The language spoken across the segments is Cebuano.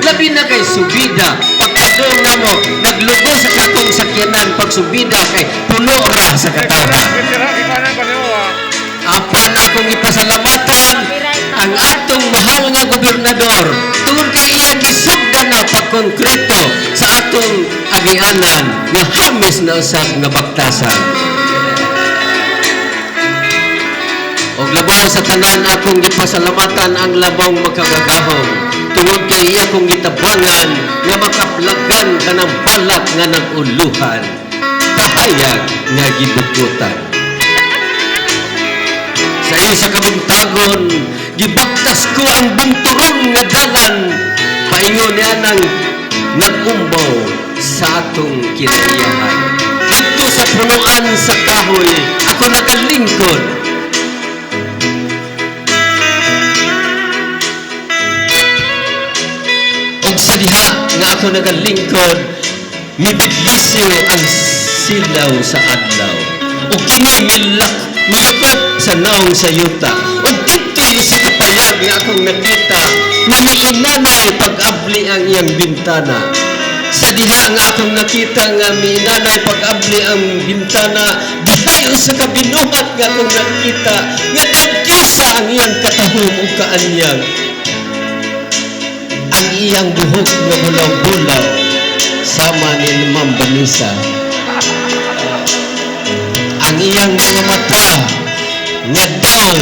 Labi na kay subida. Pagpadong namo, naglugo sa kakong sakyanan pag subida kay puno ra sa katawhan. Apan akong ipasalamatan ang atong mahal nga gobernador tungod kay iyang gisugdan na pagkonkreto sa atong agianan nga hamis na usab nga baktasan. Og labaw sa tanan, akong gipasalamatan ang labong makagagahom tungod kay iya kong gitabangan nga makaplagan kanang balak nga nag-uluhan, kahayag nga gibukutan. Sa isa ka buntagon, gibaktas ko ang bunturon nga dalan paingon niya nang nag-umbaw sa atong kinaiyahan. Didto sa punuan sa kahoy, ako nagalingkod. Og sa diha nga ako nagalingkod, mibidlisiw ang silaw sa adlaw. Ug kini milak milukop sa naong sa yuta. Ug didto'y usa ka payag nga akong nakita nga miinanay pag-abli ang iyang bintana. Sa diha nga akong nakita nga miinanay pag-abli ang bintana, dihay usa ka binuhat nga akong nakita nga dagkisa ang iyang katahom ug kaanyag. Ang iyang buhok nga bulaw-bulaw sama ni Ma'am Vanessa. Ang iyang mga mata nga daw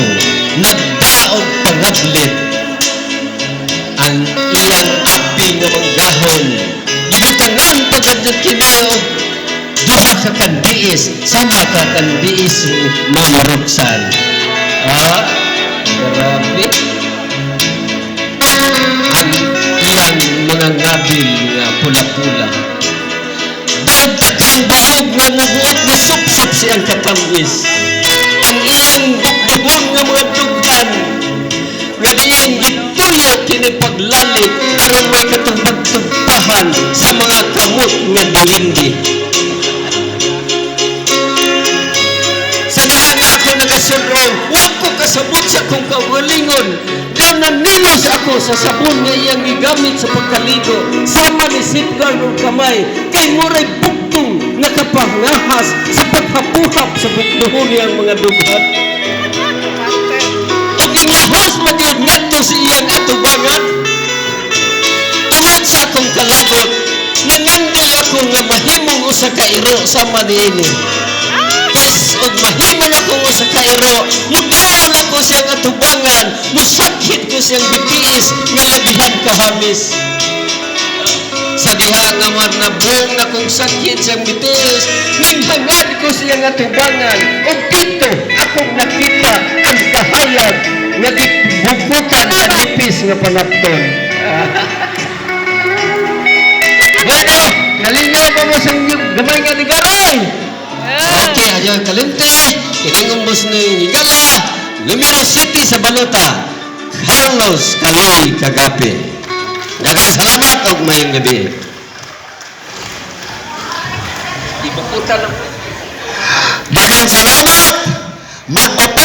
nagdaog pangablit. Ang iyang api nga manggahon gibutangan pagkadto kini og duha ka kandiis sama ka kandiis ni Ma'am Roxanne. Ah, grabe. Ang iyang mga ngabil nga pula-pula. Dagdagang buhok nga mubuot nga sup-sup siyang katamis. Ang iyang bukbuhon nga mga dughan nga diin gituyo kini paglalik aron may katubag-tugpahan sa mga kamot nga duwindi. Sa diha nga ako nagasulong, wa ko kasabot sa akong kaugalingon. Daw nanilos ako sa sabon nga iyang gigamit sa pagkaligo. Sama ni safeguard og kamay, kay muray bugtong nakapangahas sa paghapuhap sa bukduhon niyang mga dughan. Ug ingahos magyud ngadto sa iyang atubangan. Tungod sa akong kalagot, nangandoy ako nga mahimong usa ka iro sama niini. Yes, ug mahimo na kong usa ka iro, muduol ako siyang atubangan, musakit ko siyang bitiis nga labihan kahamis. Sa diha nga nabong na kong sakit siyang bitiis, minghangad ko siyang atubangan, ug didto akong nakita ang kahayag nga gibukutan sa nipis nga panapton. Bueno, nalingaw pa mo sa inyong gamay nga nigaroy. Okay, ayaw kalente. Kining umbos ni Higala, numero 7 sa balota, Carlos Kaloy Kagape. Daghang salamat og mayong gabi. Ibukutan na. Daghang salamat. Magpapalakpak.